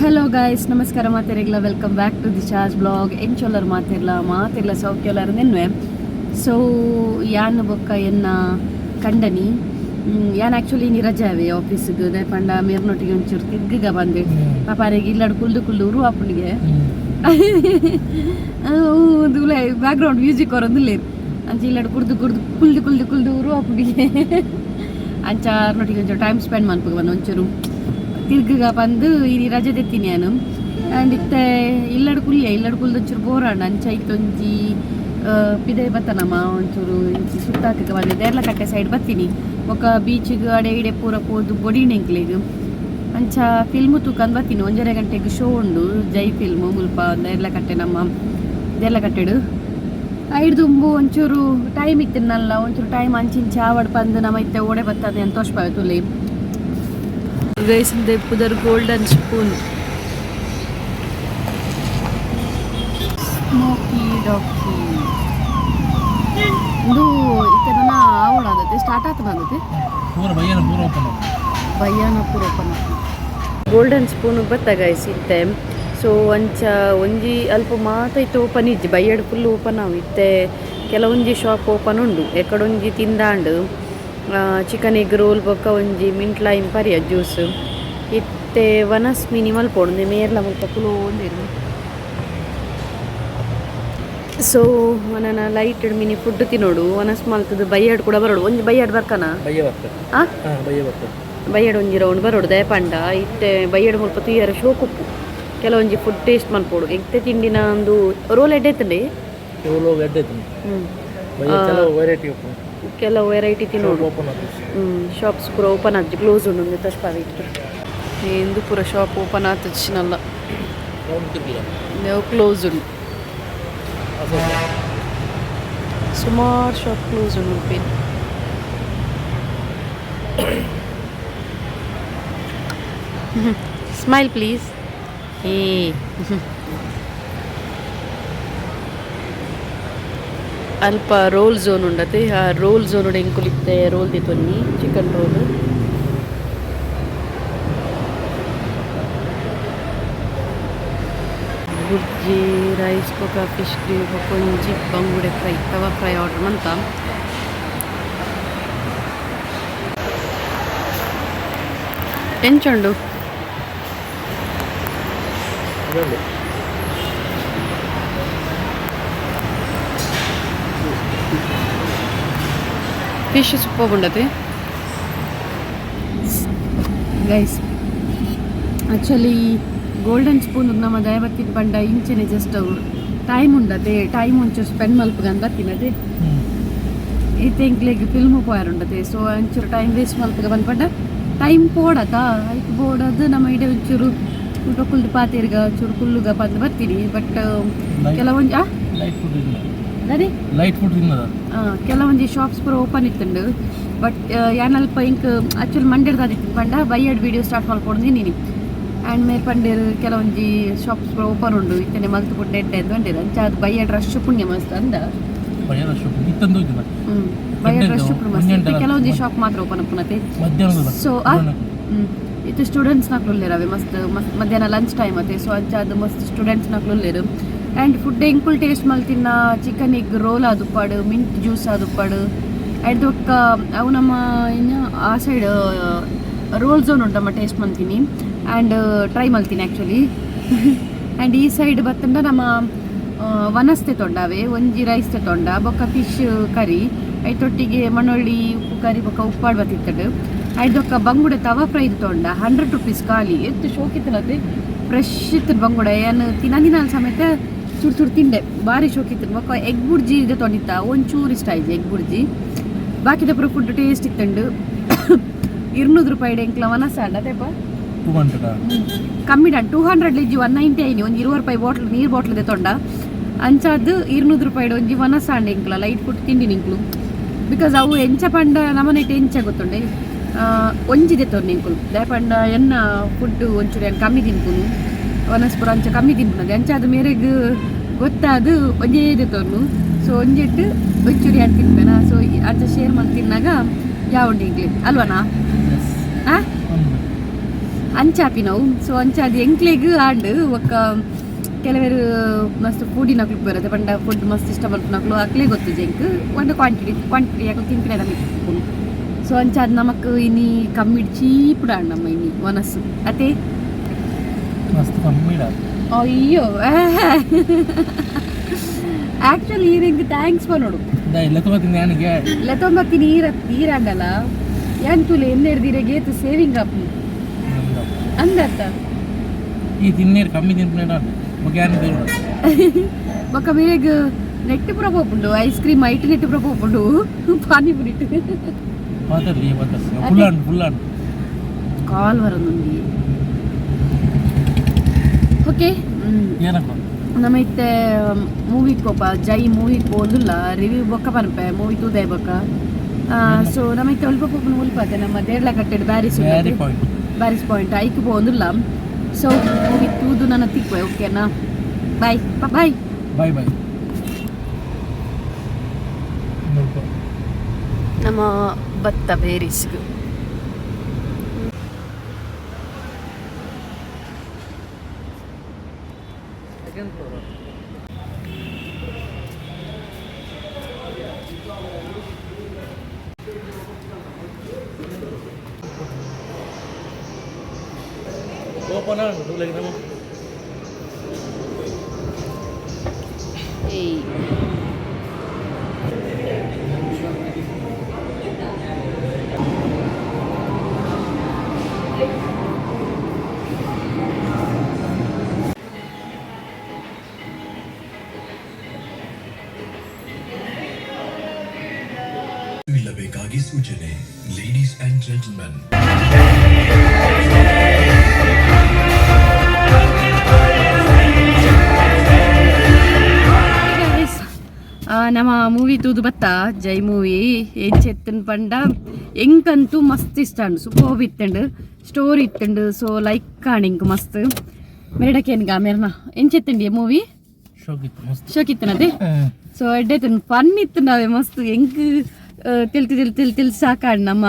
Hello guys, ನಮಸ್ಕಾರ ಮಾತೆರೆಗ್ಲ. Welcome back to Disha's vlog. ಎಂಚೊಲ್ಲರ್ ಮಾತಿರ್ಲ? ಮಾತಿರ್ಲ ಸೌಖ್ಯಲಾರ ನಿನ್ವೆ. ಸೊ ಯಾನ್ ಬೊಕ್ಕ ಎನ್ನ ಕಂಡನಿ, ಯಾನ್ ಆ್ಯಕ್ಚುಲಿ ಇನಿ ರಜಾವೆ ಆಫೀಸ್ಗೆ. ಪಂಡ ಮೇರ್ನೊಟ್ಟಿಗೆ ಒಂಚೂರು ತಿರ್ಗಗ ಬಂದೆ. ಪಾಪಾರಿಗೆ ಇಲ್ಲಡ್ ಕುಲ್ದು ಕುಲ್ದು ಉರು ಆಪುಂಡಿಗೆ. ಬ್ಯಾಕ್ ಗ್ರೌಂಡ್ ಮ್ಯೂಸಿಕ್ ಹೊರೊಂದುಲ್ಲೇರ್. ಅಂಚ ಇಲ್ಲಡ್ ಕುಡ್ದು ಕುಡ್ದು ಕುಲ್ದು ಕುಲ್ದು ಕುಲ್ದು ಉರು ಆಪುಂಡಿಗೆ. ಅಂಚ ಆರ್ನೊಟ್ಟಿಗೆ ಒಂಚೂರು ಟೈಮ್ ಸ್ಪೆಂಡ್ ಮನ್ಪುಗ ಬಂದು, ಒಂಚೂರು ತಿರ್ಗಗ ಬಂದು ಇನಿ ರಜೆ ತೆತ್ತೀನಿ ಯಾನು. ಆ್ಯಂಡ್ ಇತ್ತೆ ಇಲ್ಲಡ್ ಕುಲ್ಯ, ಇಲ್ಲಡ್ ಕುಲ್ದು ಒಂಚೂರು ಬೋರ್ ಆಂಡ್. ಅಂಚ ಇತ್ತೊಂಜಿ ಪಿದೈ ಬತ್ತನಮ್ಮ, ಒಂಚೂರು ಇಂಚಿ ಸುತ್ತಾಕಕ್ಕೆ ಬಂದೆ. ದೇರ್ಲಕಟ್ಟೆ ಸೈಡ್ ಬತ್ತೀನಿ. ಬೊಕ್ಕ ಬೀಚಿಗೆ ಅಡೆ ಇಡೆ ಪೂರ ಪೋದು ಬೊಡಿಣ್ ಎಂಕ್ಲೆಗ್. ಅಂಚ ಫಿಲ್ಮ್ ತೂಕಂದ್ ಬತ್ತೀನಿ. 1.5 ಗಂಟೆಗೆ ಶೋ ಉಂಡು, ಜೈ ಫಿಲ್ಮ್, ಮುಲ್ಪ ದೇರ್ಲಕಟ್ಟೆ, ನಮ್ಮ ದೇರ್ಲಕಟ್ಟೆಡು. ಐಡ್ದುಂಬು ಒಂಚೂರು ಟೈಮ್ ಇತ್ತಿನಲ್ಲ, ಒಂಚೂರು ಟೈಮ್ ಅಂಚಿಂಚಿ ಆವಡ್ ಪಂದ್ ನಮ್ಮ ಇತ್ತೆ ಓಡೆ ಬರ್ತದೆ ಅಂತ ತೋಷ್ಪಾವೆ ತುಲಿ ಗೈಸ್. ಪುದರ್ ಗೋಲ್ಡನ್ ಸ್ಪೂನ್ ಸ್ಮೋಕಿ ಡಾಕಿ. ಇದು ಇತ್ತೆ ನನ್ನ ಆವಡ ಸ್ಟಾರ್ಟ್ ಆತನದತೆ. ಪೂರ ಬಯ್ಯನ ಪೂರ ಓಪನ್. ಬಯ್ಯಾನ ಪೂರ ಓಪನ್. ಗೋಲ್ಡನ್ ಸ್ಪೂನ್ ಬತ್ತ ಗೈಸ್ ಇತ್ತೆ. ಸೊ ಅಂಚ ಒಂಜಿ ಅಲ್ಪ ಮಾತ ಇತ್ತೆ ಓಪನ್ ಇಜ್ಜಿ, ಬಯ್ಯಡ್ ಫುಲ್ ಓಪನ್ ಅವು. ಇತ್ತೆ ಕೆಲವೊಂಜಿ ಶಾಪ್ ಓಪನ್ ಉಂಡು. ಎಕಡೊಂಜಿ ತಿಂದಾಂಡು, ಚಿಕನ್ ಎಗ್ ರೋಲ್ ಬೊಕ್ಕ ಒಂಜಿ ಮಿಂಟ್ ಲೈಮ್ ಪರಿಯ ಜ್ಯೂಸ್. ಇತ್ತೆ ವನಸ್ ಮಿನಿ ಮಲ್ಪೊಡು, ಮೇರ್ಲ ಮುಲ್ಪ ಕುಲೋಂದಿರು. ಸೊ ನನ್ನ ಲೈಟ್ ಮಿನಿ ಫುಡ್ ತಿನ್ನೋಡು, ವನಸ್ ಮಲ್ತದ್ದು ಬಯ್ಯಾಡ್ ಕೂಡ ಬರೋಡು. ಒಂಜಿ ಬಯ್ಯಾಡ್ ಬರ್ಕನ. ಬಯ್ಯ ಬರ್ತದೆ. ಆ. ಹಾಂ, ಬಯ್ಯ ಬರ್ತದೆ. ಬಯ್ಯಡ್ ಒಂಜಿ ರೌಂಡ್ ಬರೋಡು. ದಯಪಂಡ ಇತ್ತೆ ಬಯ್ಯಡ್ ಮುಲ್ಪ ತೂಯರ ಶೋಕುಪ್ಪು, ಕೆಲವೊಂಜಿ ಫುಡ್ ಟೇಸ್ಟ್ ಮಲ್ಪೊಡು. ಇತ್ತೆ ತಿಂಡಿನ ಒಂದು ರೋಲ್ ಎಡ್ಡೆ ಇತ್ತಂಡೆ. ರೋಲ್ ಎಡ್ಡೆ ಐತೆ. ಬಯ್ಯ ಕೆಲವು ವೆರೈಟಿ ಓಪನ್. ಕೆಲವು ವೆರೈಟಿ ತಿನ್ನೋಡು. ಓಪನ್ ಆಗುತ್ತೆ. ಶಾಪ್ಸ್ ಪೂರ ಓಪನ್ ಆಜಿ, ಕ್ಲೋಸ್ ಉಂಡು. ಒಂದು ತಶ್ಪಾವೆ ಇತ್ತು ಇಂದು ಪೂರ ಶಾಪ್ ಓಪನ್ ಆತಚಿನಲ್ಲ. ರೌಂಡ್ ತಿರ್ಗಿಲ್ಲ. ಕ್ಲೋಸ್ ಉಂಡು. ಸುಮಾರು ಶಾಪ್ ಕ್ಲೋಸ್ ಉಂಡು. ಪೇನ್ ಸ್ಮೈಲ್ ಪ್ಲೀಸ್. ಏ ಅಲ್ಪ ರೋಲ್ ಝೋನ್ ಉಂಡತೆ. ಆ ರೋಲ್ ಝೋನ್ ಎಂಕುಲಿತ್ತೆ ರೋಲ್ ದಿತ್ತೊನ್ನಿ, ಚಿಕನ್ ರೋಲ್. ಬುರ್ಜಿ ರೈಸ್ ಬೊಕ ಫಿಶ್ ಗ್ರೇವಿ ಬೊಕ ಒಂಜಿ ಬಂಗುಡೆ ಫ್ರೈ, ತವಾ ಫ್ರೈ ಆರ್ಡರ್ ಮಂತ. ಎಂಚುಂಡು? ಇದೊಂದು ಫಿಶ್ ಸೂಪರ್ ಉಂಡತೆ ಗೈಸ್. ಆ್ಯಕ್ಚುಲಿ ಗೋಲ್ಡನ್ ಸ್ಪೂನ್ ನಮ್ಮ ದಯಬತ್ತಿನ ಪಂಡ ಇಂಚೆನೆ ಜಸ್ಟ್ ಟೈಮ್ ಉಂಡತೆ, ಟೈಮ್ ಒಂಚೂರು ಸ್ಪೆಂಡ್ ಮಲ್ಪುಗಂದ್ ಬತ್ತಿನತೆ. ಇತ್ತೆ ಎಂಕ್ಲೆಗ್ ಫಿಲ್ಮ್ ಪೋಯರ್ ಉಂಡತೆ. ಸೊ ಒಂಚೂರು ಟೈಮ್ ವೇಸ್ಟ್ ಮಲ್ಪುಗ ಬಂದ್ ಪಂಡ ಟೈಮ್ ಪೋಡತ ಐಕ್ ಬೋಡದು ನಮ್ಮ ಇಡೆ ಒಂಚೂರು ಊಟ ಕುಲ್ದು ಪಾತೆರ್ಗ, ಒಂಚೂರು ಕುಲ್ಲುಗ ಪಂದ್ ಬರ್ತೀನಿ. ಬಟ್ ಕೆಲವೊಂಜಿ ಆ ಲೈಟ್ ಫುಡ್ ಇಲ್ಲ. ಅದೇ. ಲೈಟ್ ಫುಡ್ ತಿನ್ನದ. ಕೆಲವೊಂಜಿ ಶಾಪ್ಸ್ ಪೂರ ಓಪನ್ ಇತ್ತುಂಡು. ಬಟ್ ಯಾನಲ್ಪ ಇಂಕ್ ಆಕ್ಚುಲಿ ಮಂಡ್ಯದ ಪಂಡ ಬೈಯಡ್ ವೀಡಿಯೋ ಸ್ಟಾರ್ಟ್ ಮಲ್ಪೊಡು ನೀನಿ. ಆ್ಯಂಡ್ ಮೇರ್ ಪಂಡೇರು ಕೆಲವೊಂಜಿ ಶಾಪ್ಸ್ ಪೂರ ಓಪನ್ ಉಂಡು, ಇತ್ತನೆ ಮಲ್ತು ಪುಡ್ಡೆ ಎಡ್ಡೆ ಅಂದ್ ಪಂಡೇರು. ಅಂಚ ಅದು ಬೈಯಡ್ ರಶ್ ಪುಣ್ಯ ಮಸ್ತ್ ಅಂದ. ಬಯ್ಯ ರಶ್ ಇತ್ತಂದು ಇದ್ದಿಲ್ಲ. ಬೈಯಡ್ ರಶ್ ಪುಣ್ಯ ಮಸ್ತ್ ಇತ್ತೆ. ಕೆಲವೊಂಜಿ ಶಾಪ್ ಮಾತ್ರ ಓಪನ್ ಉಪ್ಪುನತೆ. ಮಧ್ಯಾಹ್ನದ. ಸೊ ಇತ್ತೆ ಸ್ಟೂಡೆಂಟ್ಸ್ ನಕ್ಲು ಉಲ್ಲೇರ್. ಅವೆ ಮಸ್ತ್ ಮಸ್ತ್ ಮಧ್ಯಾಹ್ನ ಲಂಚ್ ಟೈಮ್ ಅತೆ. ಸೊ ಅಂಚ ಅದು ಮಸ್ತ್ ಸ್ಟೂಡೆಂಟ್ಸ್ ನಕ್ಲು ಉಲ್ಲೇರು. ಆ್ಯಂಡ್ ಫುಡ್ ಎಂಕುಲ್ ಟೇಸ್ಟ್ ಮಲ್ತಿನ ಚಿಕನ್ ಎಗ್ ರೋಲ್ ಆದುಪ್ಪಾಡು, ಮಿಂಟ್ ಜ್ಯೂಸ್ ಆದುಪ್ಪಾಡು. ಆ್ಯಂಡ್ ಬೊಕ್ಕ ಅವು ನಮ್ಮ ಇನ್ನು ಆ ಸೈಡ್ ರೋಲ್ ಝೋನ್ ಉಂಟಮ್ಮ, ಟೇಸ್ಟ್ ಮಲ್ತೀನಿ ಆ್ಯಂಡ್ ಟ್ರೈ ಮಲ್ತೀನಿ ಆ್ಯಕ್ಚುಲಿ. ಆ್ಯಂಡ್ ಈ ಸೈಡ್ ಬತ್ತಂಡ ನಮ್ಮ ವನಸ್ತೆ ತೊಂಡಾವೆ, ಒಂಜಿ ರೈಸ್ ತೊಂಡ ಬೊಕ್ಕ ಫಿಶ್ ಕರಿ, ಐತೊಟ್ಟಿಗೆ ಮಣ್ಣೊಳ್ಳಿ ಉಪ್ಪು ಕರಿ ಬೊಕ್ಕ ಉಪ್ಪಾಡು ಬತ್ತಿತ್ತಡು. ಐದೊಕ್ಕ ಬಂಗುಡೆ ತವಾ ಫ್ರೈ ತೊಂಡ, 100 ರುಪೀಸ್ ಖಾಲಿ. ಎತ್ತು ಶೋಕಿತ್ತನತೆ, ಫ್ರೆಶ್ ಇತ್ತು ಬಂಗುಡೆ. ಏನು ತಿನ್ನಂದಿನ ಸಮೇತ ಚುರು ಚುರು ತಿಂಡೆ, ಭಾರಿ ಶೋಕಿತ್ತು. ಬೊಕ್ಕ ಎಗ್ ಬುರ್ಜಿ ಇದೆ ತೊಂಡಿತ್ತ, ಒಂಚೂರು ಇಷ್ಟ ಆಯ್ತು ಎಗ್ ಬುರ್ಜಿ. ಬಾಕಿದ ಪೂರ ಫುಡ್ ಟೇಸ್ಟ್ ಇತ್ತಂಡು. 200 ರೂಪಾಯಿ ಎಂಕ್ಲ ವನಸ ಅದೇಪ. 200. ಕಮ್ಮಿ ಡನ್ 200 ಇಜ್ಜಿ, 190 ಐನಿ. ಒಂಜಿ 20 ರೂಪಾಯಿ ಬಾಟ್ಲ್, ನೀರು ಬಾಟ್ಲ್ ತೊಂಡ. ಅಂಚಾದ್ 200 ರೂಪಾಯಿ ಒಂಜಿ ವನಸ ಅಂಡ ಎಂಕ್ಲ ಲೈಟ್ ಫುಡ್ ತಿಂಡಿ ನಿಂಕ್ಲು. Because ಅವು ಎಂಚ ಪಂಡ ನಮನೆಟ್ ಎಂಚ ಗೊತ್ತುಂಡೆ, ಒಂಜಿ ದೆತ್ತೊಂಡು ನಿಂಕುಲು. ದಾಯೆ ಪಂಡ ಎನ್ನ ಫುಡ್ ಒಂಚೂರು ಏನು ಕಮ್ಮಿ ತಿನ್ಪುನು, ವನಸ್ ಪೂರ ಅಂಚ ಕಮ್ಮಿ ತಿನ್ಪುನದು. ಅಂಚ ಅದು ಮೇರೆಗ್ ಗೊತ್ತಾದು ಒಂಜೇ ದೆತ್ತೊಂಡು. ಸೊ ಒಂಜೆಟ್ಟು ಒಂಚೂರು ಯಾರು ತಿನ್ಪೇನಾ, ಸೊ ಅಂಚ ಶೇರ್ ಮಾಡಿ ತಿನ್ನಾಗ ಯಾವ ಉಂಡು ಇಂಕ್ಲಿ ಅಲ್ವನಾ? ಆ. ಅಂಚಾಪಿನವು. ಸೊ ಅಂಚಾದ್ ಎಂಕ್ಲೆಗ್ ಆಂಡ್. ಬೊಕ್ಕ ಕೆಲವೆರ್ ಮಸ್ತ್ ಫುಡಿನಕ್ಲು ಬರುತ್ತೆ ಪಂಡ ಫುಡ್ ಮಸ್ತ್ ಇಷ್ಟ ಮಲ್ಪುನಕ್ಲು ಅಕ್ಲೆ ಗೊತ್ತುಜಿ ಎಂಕ್. ಒಂದು ಕ್ವಾಂಟಿಟಿ ಕ್ವಾಂಟಿಟಿ ಅಕ್ಲು ತಿನ್ಪಿನ ಮಿತ್ತ್. ಸೊ ಅಂಚಾದ್ ನಮಕ್ ಇನಿ ಕಮ್ಮಿಡ್ ಚೀಪುಡ ಆಂಡ್ ನಮ್ಮ ಇನಿ ವನಸ್ಸು ಅತೆ. ಮಸ್ತ್ ಕಮ್ಮಿ. ಅಯ್ಯೋ, ಆಕ್ಚುಲಿ ಈರೆಂಗ್ thanks ಪನೋಡು. ಲೆತ್ತೊಂಬತ್ತಿ ಯಾನಿಗೆ. ಲೆತ್ತೊಂಬತ್ತಿ ನೀರ ನೀರಾಂಡಲ ಯಾನ್ ತೂಲೆ ಎನ್ನೆಡ್ದಿರೆಗೆ ಏತ್ ಸೇವಿಂಗ್ ಆಪುಂಡು ಅಂದತ್ತ. ಈ ತಿನ್ನೇರು ಕಮ್ಮಿ ತಿನ್ಪಿನ ಬೊಕ್ಕ ಯಾನ್ ದೂರ. ಬೊಕ್ಕ ಮೇರೆಗ್ ನೆಟ್ಟ್ ಪೂರ ಪೋಪುಂಡು, ice cream ಐಟ್ ನೆಟ್ಟ್ ಪೂರ ಪೋಪುಂಡು, ಪಾನಿಪುರಿ. ಮಾತಾಡ್ಲಿ ಮಾತಾಡ್ಲಿ, ಫುಲ್ ಆಂಡ್ ಫುಲ್ ಆಂಡ್. ಕಾಲ್ ಬರೋದುಂಡಿ. ಓಕೆ. ಏನಕ್ಕ? ನಮ್ಮ ಇತ್ತೆ ಮೂವಿ ಪೋಪ, ಜೈ ಮೂವಿ ಪೋಂದುಲ್ಲ. ರಿವ್ಯೂ ಬೊಕ್ಕ ಪನ್ಪೆ, ಮೂವಿ ತೂದೆ ಬೊಕ್ಕ. ಸೊ ನಮ್ಮ ಇತ್ತೆ ಒಲ್ಪ ಪೋಪುನು ಮುಲ್ಪತೆ ನಮ್ಮ ದೇರ್ಲಕಟ್ಟೆಡ್ ಬ್ಯಾರಿಸ್. ಬ್ಯಾರಿ ಪಾಯಿಂಟ್. ಬ್ಯಾರಿಸ್ ಪಾಯಿಂಟ್ ಐಕ್ ಪೋಂದುಲ್ಲ. ಸೊ ಮೂವಿ ತೂದು ನನ್ನ ತಿಕ್ವೆ, ಓಕೆನಾ? Bye bye. Bye bye. ನಮ್ಮ ಭತ್ತ ಬೇರಿಸ್ಗು. Second floor. Open ಆಂಡ್ like ನಮ್ಮ. ಏಯ್. ಇಲ್ಲಬೇಕಾಗಿ ಸೂಚನೆ. Ladies and gentlemen. Guys, ನಮ್ಮ ಮೂವಿ ತೂದು ಬತ್ತ, ಜೈ ಮೂವಿ. ಎಂಚೆತ್ತನ್ ಪಂಡ ಎಂಕಂತೂ ಮಸ್ತ್ ಇಷ್ಟ ಅಂಡ್ ಸೂಪರ್ ಇತ್ತಂಡು, ಸ್ಟೋರಿ ಇತ್ತಂಡು. ಸೊ ಲೈಕ್ ಕಾಣ್ ಎಂಕ್ ಮಸ್ತ್. ಮೆರಡಕೇನ್ಗ ಮೆರ್ನ ಎಂಚೆತ್ತಂಡಿ ಮೂವಿ? ಶೋಕ್ ಇತ್ತು ಮಸ್ತ್. ಶೋಕ್ ಇತ್ತನತೆ. ಸೊ ಎಡ್ಡೆ ಫನ್ ಇತ್ತು ನಾವೇ ಮಸ್ತ್. ಎಂಕ್ ತೆಲ್ತು ತೆಲ್ತು ತೆಲ್ತು ತೆಲ್ತು ಸಾಕಾಂಡ್. ನಮ್ಮ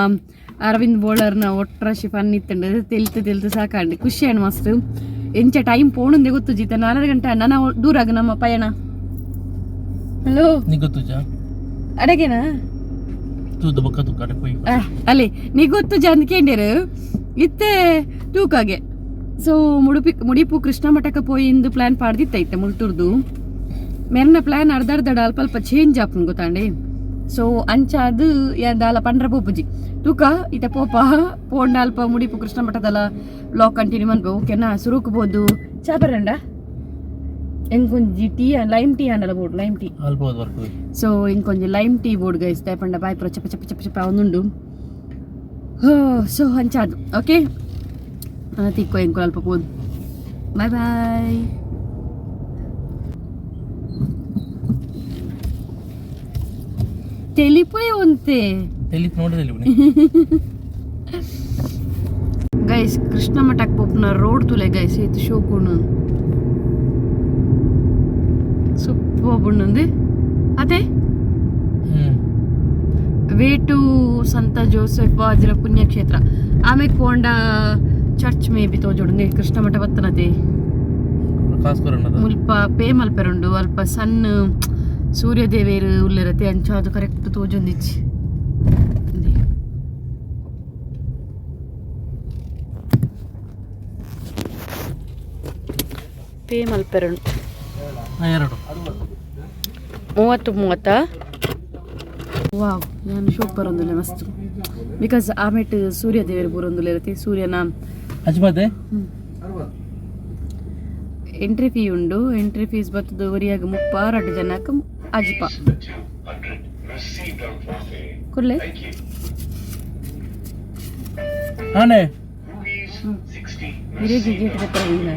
ಅರವಿಂದ್ ಬೋಳರ್ನ ಒಟ್ರಾಶಿ ಫನ್ ಇತ್ತಂಡು. ತೆಲ್ತು ತೆಲ್ತು ಸಾಕಾಂಡ್, ಖುಷಿ ಆಂಡ್ ಮಸ್ತ್. ಎಂಚ ಟೈಮ್ ಪೋಣುಂದೆ ಗೊತ್ತು ಜಿತ. 4.5 ಗಂಟೆ ನನ್ನ ದೂರಾಗ ನಮ್ಮ ಪಯಣ. ಹಲೋ. ನೀ ಗೊತ್ತುಜಾ? ಅಡಗೆನಾ? ತೂದು ಬೊಕ್ಕ ತೂಕ ಅಡೆ ಪೋಯಿ. ಅಲ್ಲಿ ನೀ ಗೊತ್ತು ಜನ ಕೇಂಡಿರು ಇತ್ತೆ ತೂಕಾಗೆ. ಸೊ ಮುಡುಪಿ ಮುಡಿಪು ಕೃಷ್ಣ ಮಠಕ್ಕೆ ಪೋಯಿಂದು ಪ್ಲಾನ್ ಪಾಡ್ದಿತ್ತೈತೆ ಮುಲ್ತುರ್ದು. ಮೆರ್ನ ಪ್ಲಾನ್ ಅರ್ಧ ಅರ್ಧ ಅಲ್ಪ ಅಲ್ಪ ಚೇಂಜ್ ಆಪುಂಡು ಗೊತ್ತಾಂಡೆ. ಸೊ ಅಂಚಾದ್ ದಾಲ ಪಂಡ್ರ ಪೋಪುಜಿ. ತೂಕ ಇತ್ತೆ ಪೋಪ ಪೋಂಡ ಅಲ್ಪ ಮುಡಿಪು ಕೃಷ್ಣ ಮಠದಲ್ಲ ಬ್ಲಾಗ್ ಕಂಟಿನ್ಯೂ ಮನ್ಪೆ, ಓಕೆನಾ? ಸುರುಕು ಬೋದು ಚಾ ಬರಂಡ. ಎಂಕೊಂಜಿ tea, lime tea ಅಂಡಲ board, lime tea. ಅಲ್ಪ ಹೋದ್ ಬರ್ತದೆ. ಸೊ ಇಂಕೊಂಜಿ lime tea board guys. ಪಂಡ ಬಾಯ್ ಪೂರ ಚಪ ಚಪ ಚಪ ಚಪ ಒಂದುಂಡು. ಸೊ ಅಂಚಾದು ಓಕೆ ತಿಕ್ಕೋ ಎಂಕುಲು ಅಲ್ಪ ಪೋದು. Boy boy. ತೆಲಿಪುಯೆ ಒಂತೆ. ತೆಲಿತ್ ನೋಡಿದಲ್ಲಿ. ಗೈಸ್, ಕೃಷ್ಣ ಮಠಕ್ಕೆ ಪೋಪುನ ರೋಡ್ ತುಲೆ ಗೈಸ್, ಏತ್ ಶೋಕುಂಡು, ಸೂಪರ್ ಉಂಡು ಅದೇ. ವೇ ಟು ಸಂತ ಜೋಸೆಫ್ ವಾಜ್ರ ಪುಣ್ಯಕ್ಷೇತ್ರ. ಆಮೇಲೆ ಪೋಂಡ church may be ತೋಜೋಡು. ಕೃಷ್ಣ ಮಠ ಬತ್ತನತೆ. ಕಾಸು ಕೊರೋಣ. ಮುಲ್ಪ ಪೇ ಮಲ್ಪೆರುಂಡು. ಅಲ್ಪ ಸಣ್ಣ ಸೂರ್ಯದೇವೇರು ಉಲ್ಲೆರತೆ. ಅಂಚ ಅದು ಕರೆಕ್ಟ್ ತೋಜೊಂದಿಚ್ಚಿ. ಇಂದೆ. ಪೇ ಮಲ್ಪೆರುಂಡು. ಎರಡು. 30 30. ವಾವ್, ಯಾನ್ ಶೋಕ್ ಬರೊಂದುಲ್ಲೆ ಮಸ್ತ್, because ಆಮೇಟ್ ಸೂರ್ಯದೇವರು ಬರೊಂದುಲ್ಲೆರತೆ, ಸೂರ್ಯನ. ಅಜ್ಬಾದೆ. ಎಂಟ್ರಿ ಫೀ ಉಂಡು. ಎಂಟ್ರಿ ಫೀಸ್ ಬತ್ತದ ಒರಿಯಾಗ 30, ರಡ್ಡು ಜನಕ್ಕೆ ಅಜ್ಪ ಕುರ್ಲೆ. ಆನೆ. ಹಿರೇಗೆ ಗೇಟ್ ಹತ್ರ ಇಲ್ಲ.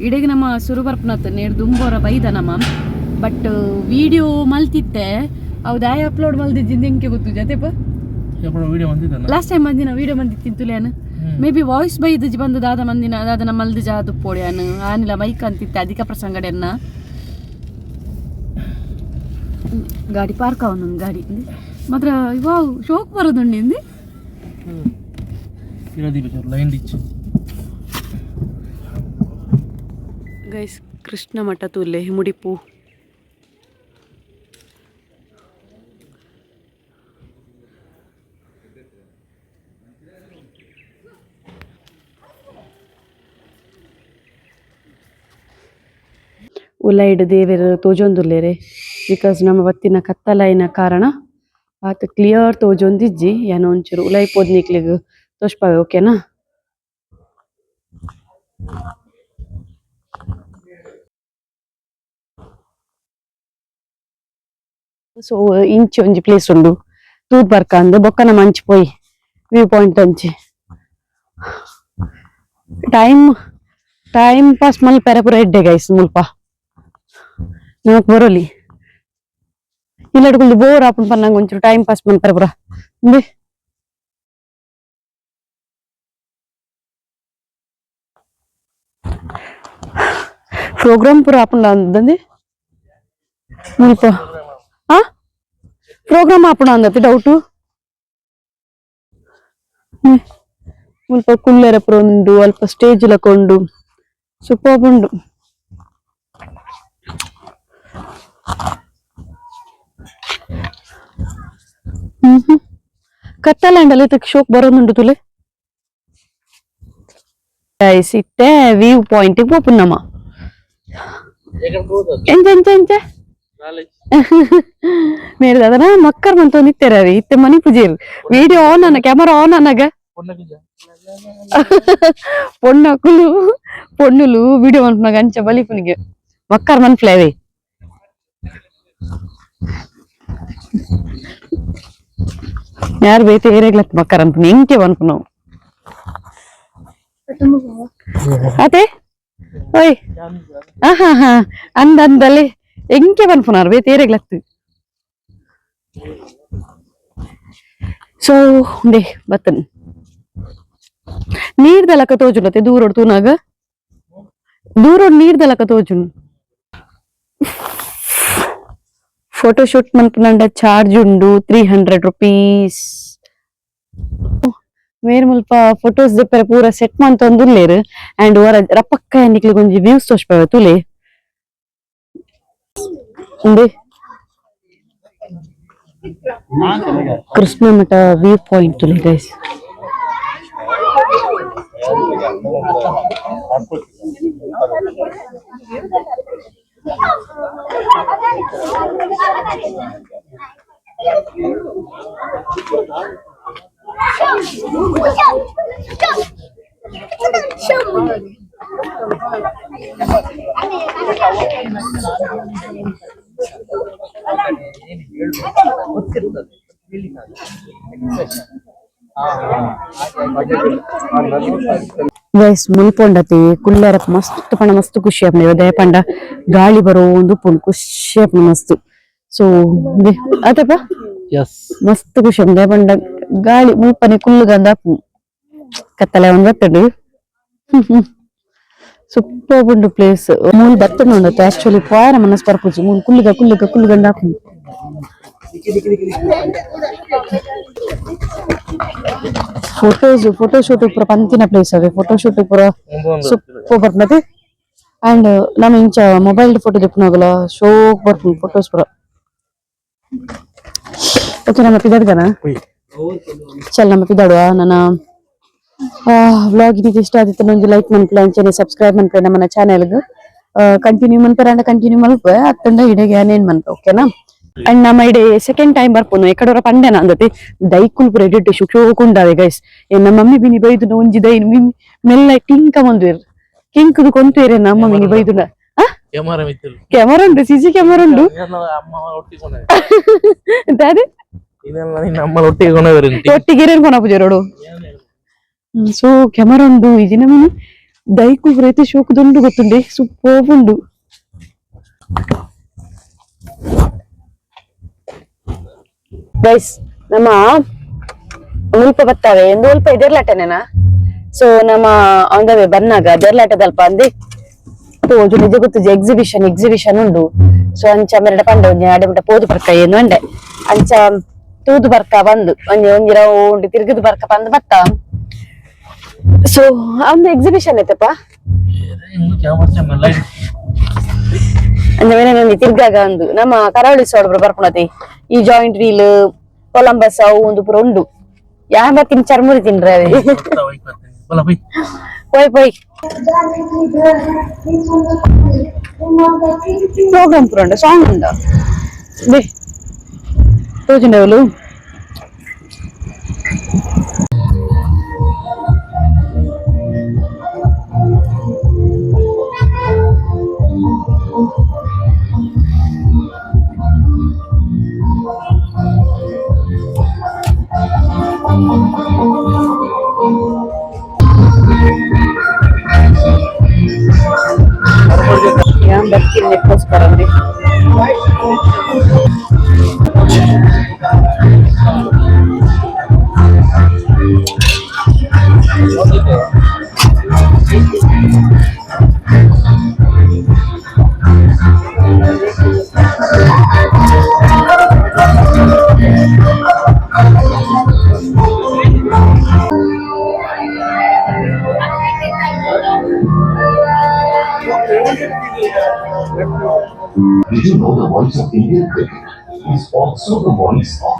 ಇಡೆಗೆ ನಮ್ಮ ಸುರು ಬರ್ಪುನತ್ತ ನೇರ್ ದುಂಬೋರ ಬೈದ ನಮ್ಮ. ಬಟ್ ವಿಡಿಯೋ ಮಲ್ತಿತ್ತೆ, ಅವು ದಾಯ ಅಪ್ಲೋಡ್ ಮಲ್ದಿದ್ದಿಂದ ಎಂಕೆ ಗೊತ್ತು ಜೊತೆಪ. ವಿಡಿಯೋ ಬಂದಿದ್ದಾನ? ಲಾಸ್ಟ್ ಟೈಮ್ ಬಂದಿನ ವಿಡಿಯೋ ಬಂದಿತ್ತಿನ ತುಲಿಯಾನ. May be voice ಬೈದು ಬಂದು ದಾದ ಮಂದಿನ ದಾದ ನಮ್ಮ ಮಲ್ದು ಜಾದು ಪೋಡ್ಯಾನು ಆನಿಲ ಮೈಕ್ ಅಂತಿತ್ತೆ ಅಧಿಕ ಪ್ರಸಂಗಡೆಯನ್ನ. ಗಾಡಿ ಪಾರ್ಕ್ ಅವನೊಂದು ಗಾಡಿ ಮಾತ್ರ ವಾವ್ ಶೋಕ್ ಬರೋದುಂಡಿ. Line ditch. Guys, Krishna ಮಠ ತೂಲೆ ಮುಡಿಪು. ಉಲೈಡ್ ದೇವೆರ್ ತೋಜೊಂದುಲ್ಲೆರೆ, because ನಮ್ಮ ಬತ್ತಿನ ಕತ್ತಲಾಯಿನ ಕಾರಣ ಆತ್ ಕ್ಲಿಯರ್ ತೋಜೊಂದಿಜ್ಜಿ. ಯಾನ್ ಒಂಚೂರು ಉಲೈ ಪೋದ್ ನಿಕ್ಲೆಗ್ ತೋಜ್ಪಾವೆ, ಓಕೆನಾ? ಸೊ ಇಂಚಿ ಒಂಜಿ ಪ್ಲೇಸ್ ಉಂಡು ತೂದ್ ಬರ್ಕ ಅಂದ್ ಬೊಕ್ಕ ನಮ್ಮ ಅಂಚಿ ಪೋಯಿ ವ್ಯೂ ಪಾಯಿಂಟ್ ಅಂಚಿ. Time time pass ಮಲ್ಪೆರೆ ಪೂರ ಎಡ್ಡೆ ಗೈಸ್. ಮುಲ್ಪ ನಮಕ್ ಬರೋಲಿ ಇಲ್ಲಡ್ಕೊಂಡು ಬೋರ್ ಆಪುಂಡು ಪನ್ನಂಗ ಒಂಚೂರು ಟೈಮ್ ಪಾಸ್ ಮಲ್ಪೆರೆ ಪೂರ ಉಂದೆ. ಪ್ರೋಗ್ರಾಮ್ ಪೂರ ಆಪುಂಡ ಅಂದಂದೆ ಮುಲ್ಪ. ಆ ಪ್ರೋಗ್ರಾಮ್ ಆಪುಂಡ ಅಂದತ್ತೆ ಡೌಟು. ಮುಲ್ಪ ಕುಲ್ಲೆರೆ ಪೂರ ಉಂಡು, ಅಲ್ಪ ಸ್ಟೇಜ್ ಲಕ ಉಂಡು, ಸೂಪರ್ ಉಂಡು. ಹ್ಮ್ ಕತ್ತಲಾಂಡಲ ಇದಕ್ಕೆ ಶೋಕ್ ಬರೋದುಂಡು ತುಲೆ. ಗೈಸ್, ಇತ್ತೆ ವ್ಯೂ ಪಾಯಿಂಟ್ ಪೋಪುನಮ್ಮ. ಎಂಚ ಎಂಚ ಎಂಚ ಮೇರೆ ಅದನ ಮಕ್ಕರ್ ಮಂತ ನಿತ್ತೆರವಿ ಇತ್ತೆ ಮನಿ ಪೂಜೆರ್ ವಿಡಿಯೋ ಆನ್ ಅನ್ನ ಕ್ಯಾಮರಾ ಆನ್ ಅನ್ನಾಗ ಪೊಣ್ಣಕುಲು ಪೊಣ್ಣುಲು ವಿಡಿಯೋ ಮನ್ಪುನಾಗ ಅಂಚ ಬಲಿಪುನಿಗೆ ಮಕ್ಕರ್ ಮನ್ಪ್ಲೇವೆ. ಯಾರು ಬೇತೆ ಏರೆಗ್ಲತ್ ಮಕ್ಕರ್ ಅನ್ಪುನಿ ಎಂಕೆ ಮನ್ಪುನವು ಅದೇ ಓಯ್ ಆಹಾ ಹಾ ಅಂದ ಅಂದಲ್ಲಿ ಎಂಕೆ ಮನ್ಪುನಾರು ಬೇತೆ ಏರೆಗ್ಲತ್ತು. ಸೊ ಉಂಡೆ ಬತ್ತನ್ ನೀರ್ದಲಕ ತೋಜುಂಡತೆ ದೂರೊಡು ತೂನಾಗ ದೂರೊಡು ನೀರ್ದಲಕ ತೋಜುಂಡು. ಫೋಟೋ ಶೂಟ್ ಮನ್ಪುನಂಡ ಚಾರ್ಜ್ ಉಂಡು 300 ರುಪೀಸ್. ಮೇರ್ ಮುಲ್ಪ ಫೋಟೋಸ್ ದೆಪ್ಪರೆ ಪೂರ ಸೆಟ್ ಮಂತೊಂದುಲ್ಲೆರ್. ಅಂಡ್ ಒರ ರಪಕ್ಕ ನಿಕ್ಲೆಗ್ ಒಂಜಿ ವ್ಯೂಸ್ ತೋಜ್ಪಾವೆ ತೂಲೆ. ಉಂದೆ ಕೃಷ್ಣ ಮಠ ವ್ಯೂ ಪಾಯಿಂಟ್ ತೂಲೆ ಗೈಸ್. ಗೈಸ್, ಮುಲ್ಪೊಂಡತಿ ಕುಲ್ಲೆರ ಮಸ್ತ್ ಪಂಡ ಮಸ್ತ್ ಖುಷಿ ಆಪುಂಡು. ದಾಯೆ ಪಂಡ ಗಾಳಿ ಬರೋ ಒಂದು ಉಪ್ಪುಂಡು, ಖುಷಿ ಆಪುಂಡು ಮಸ್ತ್. ಸೊ ಅತಪ್ಪ ಮಸ್ತ್ ಖುಷಿ ಆಪುಂಡು. ದಾಯೆ ಪಂಡ ಗಾಳಿ ಮುಲ್ಪನೆ ಕುಲ್ಲುಗಂದ ಆಪುಂಡು. ಕತ್ತಲೆ ಒಂದ್ ಬತ್ತುಂಡು. ಸೂಪರ್ ಉಂಡು ಪ್ಲೇಸ್. ಮೂಲು ಬತ್ತುಂಡು ಉಂಡತೆ ಆಕ್ಚುಲಿ ಪೋಯರ ಮನಸ್ ಬರ್ಪುಜಿ. ಮೂಲು ಕುಲ್ಲುಗ ಕುಲ್ಲುಗ ಕುಲ್ಲುಗಂದ ಆಪುಂಡು. Photos photo shoot ಪೂರ ಪಂತಿನ ಪ್ಲೇಸ್ ಅವೆ. ಫೋಟೋ ಶೂಟ್ ಪೂರ ಸೂಪರ್ ಬರ್ಪುಂಡತೆ. ಅಂಡ್ ನಮ ಇಂಚ ಮೊಬೈಲ್ ಫೋಟೋ ದೆಪ್ಪುನಗಲ ಶೋಕ್ ಬರ್ಪುಂಡು ಫೋಟೋಸ್ ಪೂರ. ಓಕೆ, ನಮ್ಮ ಪಿದಾಡ್ಗನ ಚಲ್ ನಮ್ಮ ಪಿದಾಡುವ. ನನ್ನ ವ್ಲಾಗ್ ನಿಮಗೆ ಇಷ್ಟ ಆದಿತ್ತು ಒಂಜಿ ಲೈಕ್ ಮನ್ಪುಲೆ, ಅಂಚನೆ ಸಬ್ಸ್ಕ್ರೈಬ್ ಮನ್ಪುಲೆ ನಮ್ಮನ ಚಾನೆಲ್ಗ್. ಕಂಟಿನ್ಯೂ ಮನ್ಪೆರೆ ಕಂಟಿನ್ಯೂ ಮಲ್ಪೆ, ಅತ್ತಂಡ ಇಡೆಗೆ ಏನೇನ್ ಮನ್ಪೆ, ಓಕೆನಾ? ಅಂಡ್ ನಮ್ಮ ಇಡೆ ಸೆಕೆಂಡ್ ಟೈಮ್ ಬರ್ಪುನು. ಎಕಡೋರ ಪಂಡೆನ ಅಂದತಿ ದೈಕುಲ್ ಪೂರ ಎಡ್ಡೆ ಶೋಕುಂಡಾವೆ ಗೈಸ್. ನಮ್ಮ ಮಮ್ಮಿ ಬಿನಿ ಬೈದುನ ಒಂಜಿ ದೈನ್ ಮೆಲ್ಲ ಟಿಂಕ ಮಂದುವೆರ್ ಕಿಂಕುದು ಕೊಂತುವೆರೆ ನಮ್ಮ ಮಿನಿ ಬೈದುನ. ಕ್ಯಾಮರಾ ಉಂಡು, ಸಿಸಿ ಕ್ಯಾಮರಾ ಉಂಡು. ದಾದೆ ಒಟ್ಟಿಗೆ ಕೊನ ಪೂಜೆರೋಡು. ಸೊ ಕ್ಯಾಮರಾ ಉಂಡು ಇದಿನ ಮಿನಿ ದೈಕುಲ್ ಪೂರ ಐತೆ ಶೋಕುದುಂಡು ಗೊತ್ತುಂಡೆ, ಸೂಪರ್ ಉಂಡು. ಗೈಸ್, ನಮ್ಮ ಮುಲ್ಪ ಬತ್ತಾವೆ ಎಂದು ಮುಲ್ಪ ಎದೆರ್ಲಾಟನೇನಾ. ಸೊ ನಮ್ಮ ಅಂದವೆ ಬನ್ನಾಗ ದೆರ್ಲಾಟದಲ್ಪ ಅಂದೆ ತೋಜು ನಿಜ ಗೊತ್ತುಜಿ. ಎಕ್ಸಿಬಿಷನ್ ಎಕ್ಸಿಬಿಷನ್ ಉಂಡು. ಸೊ ಅಂಚ ಮೆರಡ ಪಂಡ ಒಂಜಿ ಅಡೆ ಮುಟ್ಟ ಪೋದು ಬರ್ಕ ಏನು ಅಂಡೆ ಅಂಚ ತೂದು ಬರ್ಕ ಬಂದು ಒಂಜಿ ಒಂಜಿ ರೌಂಡ್ ತಿರುಗುದು ಬರ್ಕ ಬಂದು ಬತ್ತ. ಸೊ ಒಂದು ಎಕ್ಸಿಬಿಷನ್ ಐತಪ್ಪ. ಅಂದ್ರೆ ಒಂಜಿ ತಿರ್ಗಾಗ ಒಂದು ನಮ್ಮ ಕರಾವಳಿ ಸೋಡ್ಬ್ರು ಬರ್ಪುಣತಿ ಈ ಜಾಯಿಂಟ್ ವೀಲ್, ಕೊಲಂಬಸ್ ಅವು ಒಂದು ಪೂರ ಉಂಡು. ಯಾ ಬತ್ತಿನ ಚರ್ಮುರಿ ತಿನ್ರೆ ಅವೆ. ಪೋಯ್ ಪೋಯ್. ಪ್ರೋಗ್ರಾಮ್ ಪೂರ ಉಂಡು, ಸಾಂಗ್ ಉಂಡು. ಬೇ ತೋಜುಂಡವಲು. ಯಾನ್ ಬರ್ತೀನಿ ನೆಕ್ಕೋಸ್ಕರ ಅಂದ್ರೆ. Did you know the voice of Indian cricket is also the voice of